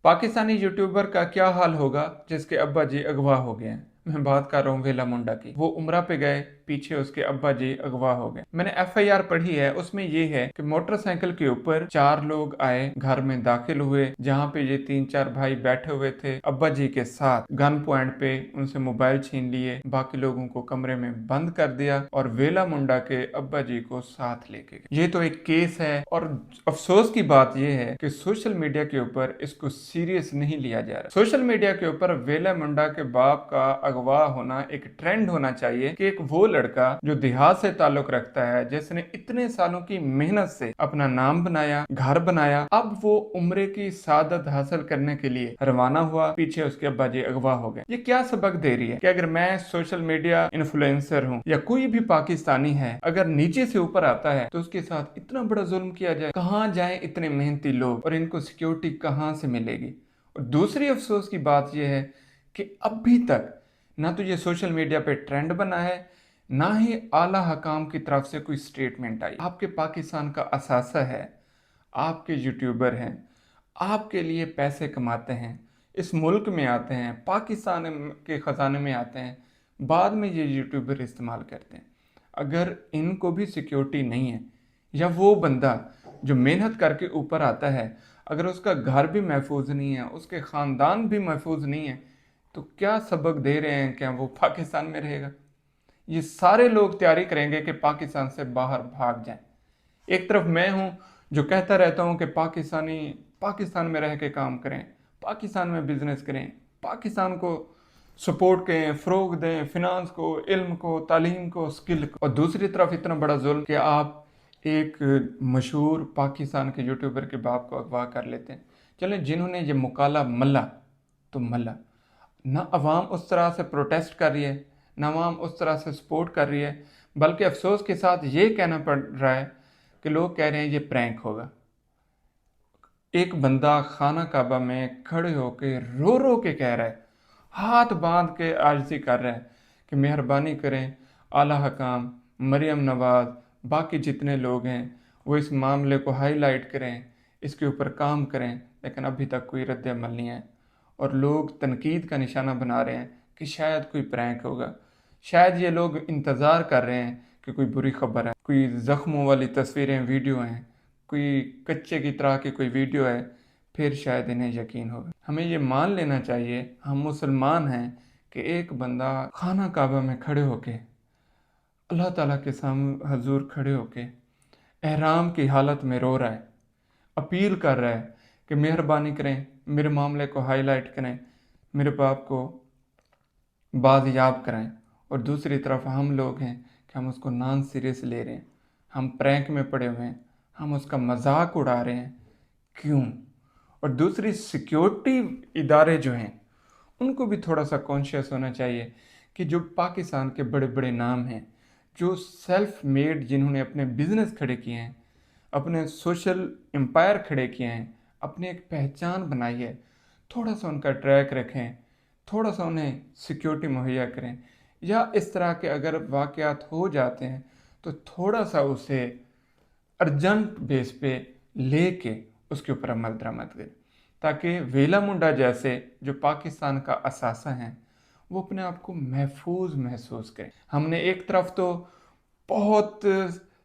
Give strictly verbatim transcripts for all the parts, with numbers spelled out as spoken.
Pakistani YouTuber کا کیا حال ہوگا جس کے ابا جی اغوا ہو گئے ہیں؟ میں بات کر رہا ہوں ویلا منڈا کی۔ وہ عمرہ پہ گئے، پیچھے اس کے ابا جی اغوا ہو گئے۔ میں نے ایف آئی آر پڑھی ہے، اس میں یہ ہے کہ موٹر سائیکل کے اوپر چار لوگ آئے، گھر میں داخل ہوئے، جہاں پہ یہ تین چار بھائی بیٹھے ہوئے تھے ابا جی کے ساتھ۔ گن پوائنٹ پہ ان سے موبائل چھین لیے، باقی لوگوں کو کمرے میں بند کر دیا اور ویلا منڈا کے ابا جی کو ساتھ لے کے گئے۔ یہ تو ایک کیس ہے، اور افسوس کی بات یہ ہے کہ سوشل میڈیا کے اوپر اس کو سیریس نہیں لیا جا رہا۔ سوشل میڈیا کے اوپر ویلا منڈا کے باپ کا اغوا ہونا ایک ٹرینڈ ہونا چاہیے کہ ایک وہ لڑکا جو دیہات سے تعلق رکھتا ہے، جس نے اتنے سالوں کی محنت سے اپنا نام بنایا، گھر بنایا، اب وہ عمرے کی سعادت حاصل کرنے کے لیے روانہ ہوا، پیچھے اس کے ابا جی اغوا ہو گئے۔ یہ کیا سبق دے رہی ہے کہ اگر میں سوشل میڈیا انفلوئنسر ہوں یا کوئی بھی پاکستانی ہے، اگر نیچے سے اوپر آتا ہے تو اس کے ساتھ اتنا بڑا ظلم کیا جائے؟ کہاں جائیں اتنے محنتی لوگ اور ان کو سیکیورٹی کہاں سے ملے گی؟ اور دوسری افسوس کی بات یہ ہے کہ ابھی تک نہ تو یہ سوشل میڈیا پہ ٹرینڈ بنا ہے، نہ ہی اعلیٰ حکام کی طرف سے کوئی سٹیٹمنٹ آئی۔ آپ کے پاکستان کا اثاثہ ہے، آپ کے یوٹیوبر ہیں، آپ کے لیے پیسے کماتے ہیں، اس ملک میں آتے ہیں، پاکستان کے خزانے میں آتے ہیں، بعد میں یہ یوٹیوبر استعمال کرتے ہیں۔ اگر ان کو بھی سیکیورٹی نہیں ہے، یا وہ بندہ جو محنت کر کے اوپر آتا ہے، اگر اس کا گھر بھی محفوظ نہیں ہے، اس کے خاندان بھی محفوظ نہیں ہے، تو کیا سبق دے رہے ہیں؟ کیا وہ پاکستان میں رہے گا؟ یہ سارے لوگ تیاری کریں گے کہ پاکستان سے باہر بھاگ جائیں۔ ایک طرف میں ہوں جو کہتا رہتا ہوں کہ پاکستانی پاکستان میں رہ کے کام کریں، پاکستان میں بزنس کریں، پاکستان کو سپورٹ کریں، فروغ دیں، فنانس کو، علم کو، تعلیم کو، سکل کو۔ اور دوسری طرف اتنا بڑا ظلم کہ آپ ایک مشہور پاکستان کے یوٹیوبر کے باپ کو اغوا کر لیتے ہیں۔ چلیں، جنہوں نے یہ مقالہ ملا تو ملا، نہ عوام اس طرح سے پروٹیسٹ کر رہی ہے، نہ عوام اس طرح سے سپورٹ کر رہی ہے، بلکہ افسوس کے ساتھ یہ کہنا پڑ رہا ہے کہ لوگ کہہ رہے ہیں یہ پرینک ہوگا۔ ایک بندہ خانہ کعبہ میں کھڑے ہو کے رو رو کے کہہ رہا ہے، ہاتھ باندھ کے عاجزی کر رہا ہے کہ مہربانی کریں، اعلیٰ حکام، مریم نواز، باقی جتنے لوگ ہیں، وہ اس معاملے کو ہائی لائٹ کریں، اس کے اوپر کام کریں، لیکن ابھی تک کوئی رد عمل نہیں ہے۔ اور لوگ تنقید کا نشانہ بنا رہے ہیں کہ شاید کوئی پرینک ہوگا، شاید یہ لوگ انتظار کر رہے ہیں کہ کوئی بری خبر ہے، کوئی زخموں والی تصویریں، ویڈیو ہیں، کوئی کچے کی طرح کی کوئی ویڈیو ہے، پھر شاید انہیں یقین ہوگا۔ ہمیں یہ مان لینا چاہیے، ہم مسلمان ہیں، کہ ایک بندہ خانہ کعبہ میں کھڑے ہو کے، اللہ تعالیٰ کے سامنے حضور کھڑے ہو کے احرام کی حالت میں رو رہا ہے، اپیل کر رہا ہے کہ مہربانی کریں، میرے معاملے کو ہائی لائٹ کریں، میرے باپ کو بازیاب کریں، اور دوسری طرف ہم لوگ ہیں کہ ہم اس کو نان سیریس لے رہے ہیں، ہم پرینک میں پڑے ہوئے ہیں، ہم اس کا مذاق اڑا رہے ہیں۔ کیوں؟ اور دوسری، سیکیورٹی ادارے جو ہیں، ان کو بھی تھوڑا سا کانشیس ہونا چاہیے کہ جو پاکستان کے بڑے بڑے نام ہیں، جو سیلف میڈ، جنہوں نے اپنے بزنس کھڑے کیے ہیں، اپنے سوشل امپائر کھڑے کیے ہیں، اپنی ایک پہچان بنائی ہے، تھوڑا سا ان کا ٹریک رکھیں، تھوڑا سا انہیں سیکیورٹی مہیا کریں، یا اس طرح کے اگر واقعات ہو جاتے ہیں تو تھوڑا سا اسے ارجنٹ بیس پہ لے کے اس کے اوپر عمل درآمد کریں، تاکہ ویلا منڈا جیسے جو پاکستان کا اثاثہ ہیں، وہ اپنے آپ کو محفوظ محسوس کریں۔ ہم نے ایک طرف تو بہت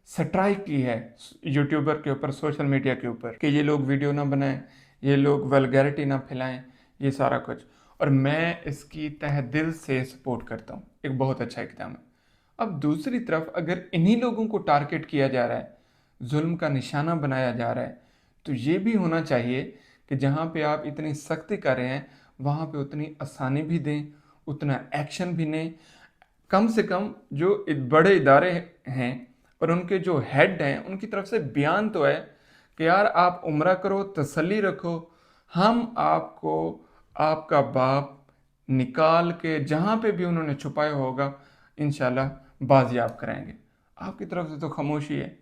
سٹرائک کی ہے یوٹیوبر کے اوپر، سوشل میڈیا کے اوپر، کہ یہ لوگ ویڈیو نہ بنائیں، یہ لوگ ولگیرٹی نہ پھیلائیں، یہ سارا کچھ، اور میں اس کی تہ دل سے سپورٹ کرتا ہوں، ایک بہت اچھا اقدام ہے۔ اب دوسری طرف اگر انہی لوگوں کو ٹارگٹ کیا جا رہا ہے، ظلم کا نشانہ بنایا جا رہا ہے، تو یہ بھی ہونا چاہیے کہ جہاں پہ آپ اتنی سختی کر رہے ہیں، وہاں پہ اتنی آسانی بھی دیں، اتنا ایکشن بھی لیں۔ کم سے کم جو اد- بڑے ادارے ہیں اور ان کے جو ہیڈ ہیں، ان کی طرف سے بیان تو ہے کہ یار، آپ عمرہ کرو، تسلی رکھو، ہم آپ کو، آپ کا باپ نکال کے جہاں پہ بھی انہوں نے چھپایا ہوگا، انشاءاللہ بازیاب کرائیں گے۔ آپ کی طرف سے تو خاموشی ہے۔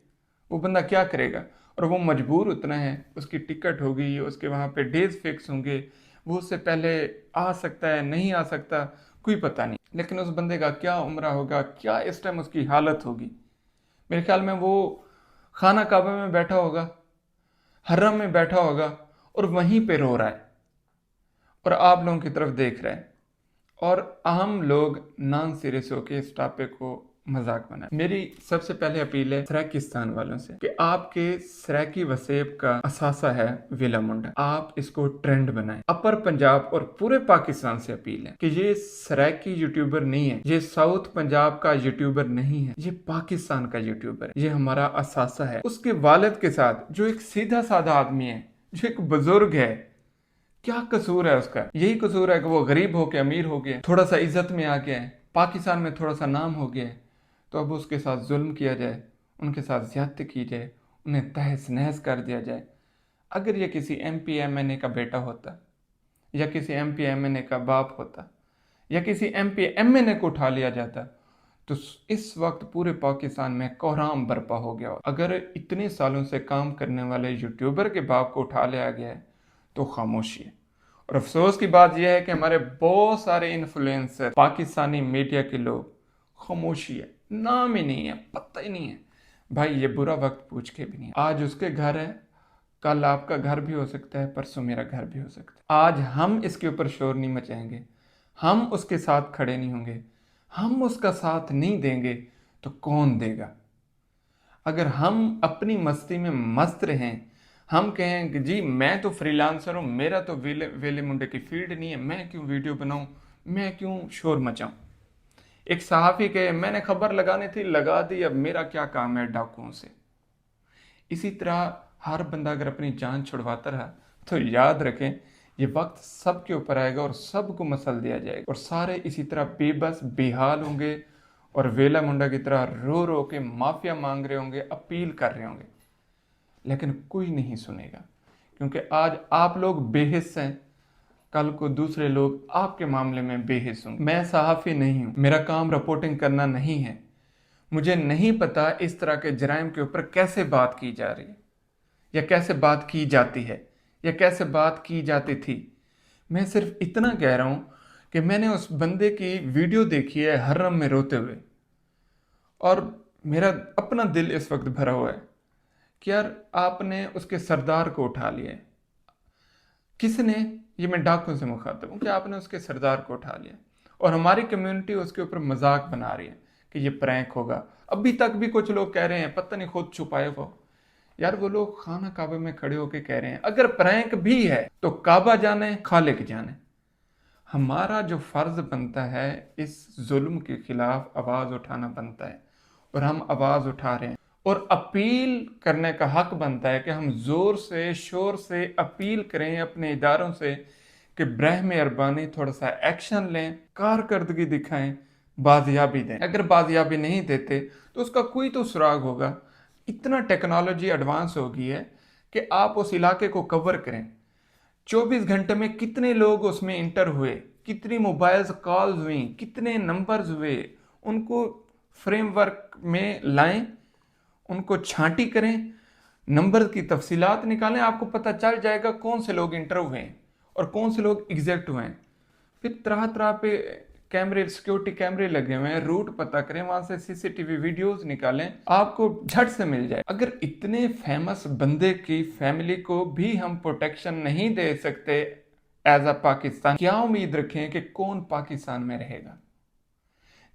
وہ بندہ کیا کرے گا؟ اور وہ مجبور اتنا ہے، اس کی ٹکٹ ہوگی، اس کے وہاں پہ ڈیز فکس ہوں گے، وہ اس سے پہلے آ سکتا ہے، نہیں آ سکتا، کوئی پتہ نہیں۔ لیکن اس بندے کا کیا عمرہ ہوگا، کیا اس ٹائم اس کی حالت ہوگی؟ میرے خیال میں وہ خانہ کعبہ میں بیٹھا ہوگا، حرم میں بیٹھا ہوگا اور وہیں پہ رو رہا ہے۔ اور آپ لوگوں کی طرف دیکھ رہے ہیں اور عام لوگ نان سیریس ہو کے اس ٹاپک کو مذاق بنائے۔ میری سب سے پہلے اپیل ہے سرائیکستان والوں سے کہ آپ کے سرائیکی وسیب کا اثاثہ ہے ویلا منڈا، آپ اس کو ٹرینڈ بنائیں۔ اپر پنجاب اور پورے پاکستان سے اپیل ہے کہ یہ سرائیکی یوٹیوبر نہیں ہے، یہ ساؤتھ پنجاب کا یوٹیوبر نہیں ہے، یہ پاکستان کا یوٹیوبر ہے، یہ ہمارا اثاثہ ہے۔ اس کے والد کے ساتھ، جو ایک سیدھا سادہ آدمی ہے، جو ایک بزرگ ہے، کیا قصور ہے اس کا؟ یہی قصور ہے کہ وہ غریب ہو کے امیر ہو گیا، تھوڑا سا عزت میں آ گیا ہے، پاکستان میں تھوڑا سا نام ہو گیا ہے، تو اب اس کے ساتھ ظلم کیا جائے، ان کے ساتھ زیادتی کی جائے، انہیں تہس نہس کر دیا جائے۔ اگر یہ کسی ایم پی ایم این اے کا بیٹا ہوتا، یا کسی ایم پی ایم این اے کا باپ ہوتا، یا کسی ایم پی ایم این اے کو اٹھا لیا جاتا، تو اس وقت پورے پاکستان میں کوہرام برپا ہو گیا ہوتا۔ اگر اتنے سالوں سے کام کرنے والے یوٹیوبر کے باپ کو اٹھا لیا گیا ہے، تو خاموشی ہے۔ اور افسوس کی بات یہ ہے کہ ہمارے بہت سارے انفلوئنسر، پاکستانی میڈیا کے لوگ، خاموشی ہے، نام ہی نہیں ہے، پتہ ہی نہیں ہے۔ بھائی، یہ برا وقت پوچھ کے بھی نہیں ہے۔ آج اس کے گھر ہے، کل آپ کا گھر بھی ہو سکتا ہے، پرسوں میرا گھر بھی ہو سکتا ہے۔ آج ہم اس کے اوپر شور نہیں مچائیں گے، ہم اس کے ساتھ کھڑے نہیں ہوں گے، ہم اس کا ساتھ نہیں دیں گے، تو کون دے گا؟ اگر ہم اپنی مستی میں مست رہیں، ہم کہیں کہ جی میں تو فری لانسر ہوں، میرا تو ویلے ویلے منڈے کی فیلڈ نہیں ہے، میں کیوں ویڈیو بناؤں، میں کیوں شور مچاؤں؟ ایک صحافی کہے میں نے خبر لگانی تھی، لگا دی، اب میرا کیا کام ہے ڈاکوؤں سے؟ اسی طرح ہر بندہ اگر اپنی جان چھڑواتا رہا تو یاد رکھیں، یہ وقت سب کے اوپر آئے گا اور سب کو مسل دیا جائے گا، اور سارے اسی طرح بے بس، بے حال ہوں گے اور ویلا منڈا کی طرح رو رو کے معافیا مانگ رہے ہوں گے، اپیل کر رہے ہوں گے، لیکن کوئی نہیں سنے گا، کیونکہ آج آپ لوگ بے حس ہیں، کل کو دوسرے لوگ آپ کے معاملے میں بے حس ہوں گے۔ میں صحافی نہیں ہوں، میرا کام رپورٹنگ کرنا نہیں ہے، مجھے نہیں پتا اس طرح کے جرائم کے اوپر کیسے بات کی جا رہی ہے، یا کیسے بات کی جاتی ہے، یا کیسے بات کی جاتی تھی۔ میں صرف اتنا کہہ رہا ہوں کہ میں نے اس بندے کی ویڈیو دیکھی ہے حرم میں روتے ہوئے، اور میرا اپنا دل اس وقت بھرا ہوا ہے کہ یار، آپ نے اس کے سردار کو اٹھا لیا ہے۔ کس نے؟ یہ میں ڈاکوں سے مخاطب ہوں کہ آپ نے اس کے سردار کو اٹھا لیا اور ہماری کمیونٹی اس کے اوپر مذاق بنا رہی ہے کہ یہ پرینک ہوگا۔ ابھی تک بھی کچھ لوگ کہہ رہے ہیں، پتہ نہیں خود چھپائے ہو۔ یار، وہ لوگ خانہ کعبہ میں کھڑے ہو کے کہہ رہے ہیں، اگر پرینک بھی ہے تو کعبہ جانے، خالق جانے۔ ہمارا جو فرض بنتا ہے، اس ظلم کے خلاف آواز اٹھانا بنتا ہے، اور ہم آواز اٹھا رہے ہیں، اور اپیل کرنے کا حق بنتا ہے کہ ہم زور سے، شور سے اپیل کریں اپنے اداروں سے کہ براہ مہربانی تھوڑا سا ایکشن لیں، کارکردگی دکھائیں، بازیابی دیں۔ اگر بازیابی نہیں دیتے تو اس کا کوئی تو سراغ ہوگا۔ اتنا ٹیکنالوجی ایڈوانس ہو گئی ہے کہ آپ اس علاقے کو کور کریں، چوبیس گھنٹے میں کتنے لوگ اس میں انٹر ہوئے، کتنی موبائلز کالز ہوئیں، کتنے نمبرز ہوئے، ان کو فریم ورک میں لائیں، ان کو چھانٹی کریں، نمبر کی تفصیلات نکالیں، آپ کو پتہ چل جائے گا کون سے لوگ انٹر ہوئے ہیں اور کون سے لوگ ایگزٹ ہوئے ہیں۔ پھر طرح طرح پہ کیمرے، سیکیورٹی کیمرے لگے ہوئے ہیں، روٹ پتہ کریں، وہاں سے سی سی ٹی وی ویڈیوز نکالیں، آپ کو جھٹ سے مل جائے۔ اگر اتنے فیمس بندے کی فیملی کو بھی ہم پروٹیکشن نہیں دے سکتے ایز اے پاکستان، کیا امید رکھیں کہ کون پاکستان میں رہے گا؟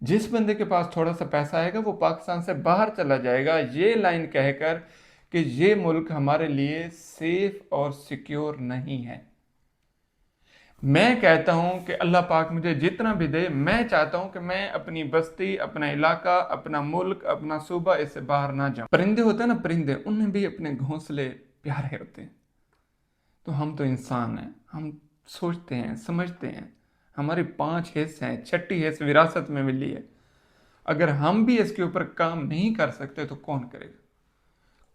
جس بندے کے پاس تھوڑا سا پیسہ آئے گا، وہ پاکستان سے باہر چلا جائے گا، یہ لائن کہہ کر کہ یہ ملک ہمارے لیے سیف اور سیکیور نہیں ہے۔ میں کہتا ہوں کہ اللہ پاک مجھے جتنا بھی دے، میں چاہتا ہوں کہ میں اپنی بستی، اپنا علاقہ، اپنا ملک، اپنا صوبہ، اس سے باہر نہ جاؤں۔ پرندے ہوتے ہیں نا، پرندے، انہیں بھی اپنے گھونسلے پیارے ہوتے ہیں۔ تو ہم تو انسان ہیں، ہم سوچتے ہیں، سمجھتے ہیں، ہماری پانچ حس ہیں، چھٹی حس وراثت میں ملی ہے۔ اگر ہم بھی اس کے اوپر کام نہیں کر سکتے تو کون کرے گا؟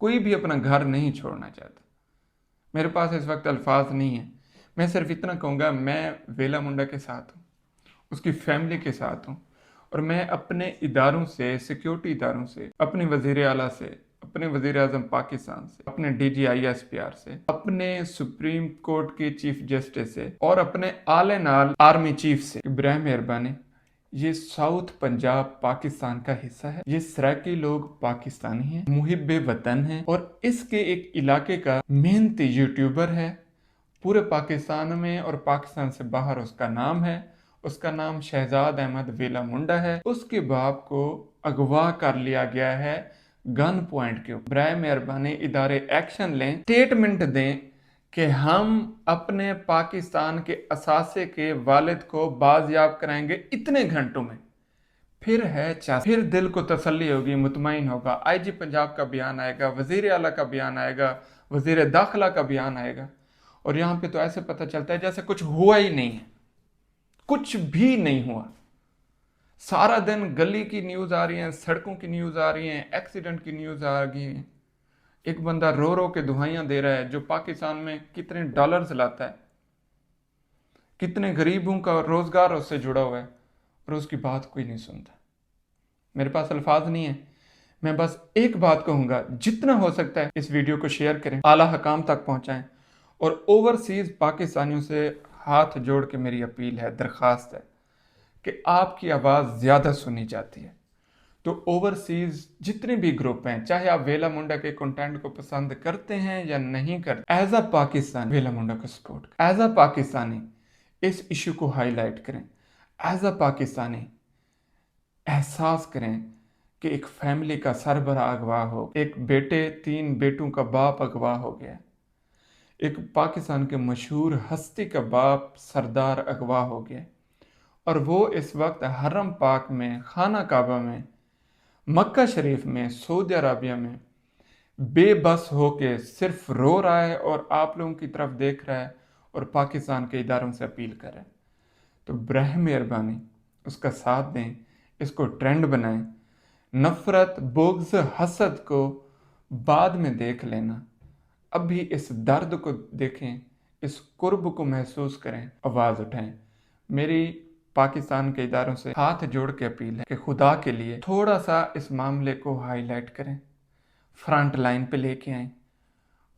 کوئی بھی اپنا گھر نہیں چھوڑنا چاہتا۔ میرے پاس اس وقت الفاظ نہیں ہیں۔ میں صرف اتنا کہوں گا، میں ویلا منڈا کے ساتھ ہوں، اس کی فیملی کے ساتھ ہوں، اور میں اپنے اداروں سے، سیکیورٹی اداروں سے، اپنے وزیر اعلیٰ سے، اپنے وزیر اعظم پاکستان سے، اپنے D G I S P R سے، اپنے سپریم کورٹ کے چیف جسٹس سے، اور اپنے اعلی نال آرمی چیف سے، براہ مہربانی، یہ ساؤتھ پنجاب پاکستان کا حصہ ہے۔ یہ سرائیکی لوگ پاکستانی ہیں، محب وطن ہیں، اور اس کے ایک علاقے کا محنتی یوٹیوبر ہے، پورے پاکستان میں اور پاکستان سے باہر اس کا نام ہے۔ اس کا نام شہزاد احمد ویلا منڈا ہے۔ اس کے باپ کو اغوا کر لیا گیا ہے گن پوائنٹ کے اوپر۔ برائے مہربانی ادارے ایکشن لیں، سٹیٹمنٹ دیں کہ ہم اپنے پاکستان کے اثاثے کے والد کو بازیاب کرائیں گے اتنے گھنٹوں میں۔ پھر ہے چس، پھر دل کو تسلی ہوگی، مطمئن ہوگا۔ آئی جی پنجاب کا بیان آئے گا، وزیر اعلیٰ کا بیان آئے گا، وزیر داخلہ کا بیان آئے گا، اور یہاں پہ تو ایسے پتہ چلتا ہے جیسے کچھ ہوا ہی نہیں ہے، کچھ بھی نہیں ہوا۔ سارا دن گلی کی نیوز آ رہی ہیں، سڑکوں کی نیوز آ رہی ہیں، ایکسیڈنٹ کی نیوز آ گئی ہیں۔ ایک بندہ رو رو کے دہائیاں دے رہا ہے جو پاکستان میں کتنے ڈالرز لاتا ہے، کتنے غریبوں کا روزگار اس سے جڑا ہوا ہے، اور اس کی بات کوئی نہیں سنتا۔ میرے پاس الفاظ نہیں ہے۔ میں بس ایک بات کہوں گا، جتنا ہو سکتا ہے اس ویڈیو کو شیئر کریں، اعلیٰ حکام تک پہنچائیں، اور اوورسیز پاکستانیوں سے ہاتھ جوڑ کے میری اپیل ہے، درخواست ہے کہ آپ کی آواز زیادہ سنی جاتی ہے۔ تو اوورسیز جتنے بھی گروپ ہیں، چاہے آپ ویلا منڈا کے کنٹینٹ کو پسند کرتے ہیں یا نہیں کرتے، ایز اے پاکستانی ویلا منڈا کو سپورٹ کریں، ایز اے پاکستانی اس ایشو کو ہائی لائٹ کریں، ایز اے پاکستانی احساس کریں کہ ایک فیملی کا سربراہ اغوا ہو، ایک بیٹے، تین بیٹوں کا باپ اغوا ہو گیا، ایک پاکستان کے مشہور ہستی کا باپ سردار اغوا ہو گیا، اور وہ اس وقت حرم پاک میں، خانہ کعبہ میں، مکہ شریف میں، سعودی عربیہ میں بے بس ہو کے صرف رو رہا ہے اور آپ لوگوں کی طرف دیکھ رہا ہے اور پاکستان کے اداروں سے اپیل کر رہا ہے۔ تو براہ مہربانی اس کا ساتھ دیں، اس کو ٹرینڈ بنائیں۔ نفرت، بغض، حسد کو بعد میں دیکھ لینا، ابھی اس درد کو دیکھیں، اس قرب کو محسوس کریں، آواز اٹھائیں۔ میری پاکستان کے اداروں سے ہاتھ جوڑ کے اپیل ہے کہ خدا کے لیے تھوڑا سا اس معاملے کو ہائی لائٹ کریں، فرنٹ لائن پہ لے کے آئیں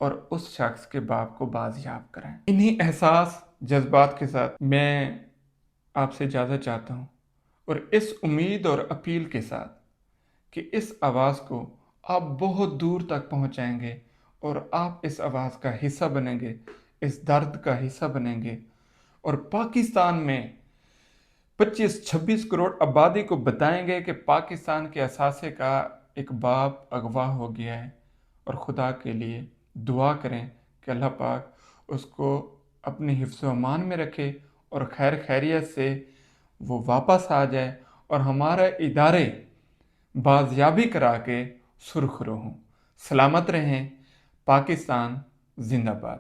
اور اس شخص کے باپ کو بازیاب کرائیں۔ انہی احساس جذبات کے ساتھ میں آپ سے اجازت چاہتا ہوں، اور اس امید اور اپیل کے ساتھ کہ اس آواز کو آپ بہت دور تک پہنچائیں گے اور آپ اس آواز کا حصہ بنیں گے، اس درد کا حصہ بنیں گے، اور پاکستان میں پچیس چھبیس کروڑ آبادی کو بتائیں گے کہ پاکستان کے اثاثے کا ایک باپ اغوا ہو گیا ہے، اور خدا کے لیے دعا کریں کہ اللہ پاک اس کو اپنی حفظ و امان میں رکھے اور خیر خیریت سے وہ واپس آ جائے اور ہمارے ادارے بازیابی کرا کے سرخرو ہوں۔ سلامت رہیں۔ پاکستان زندہ باد۔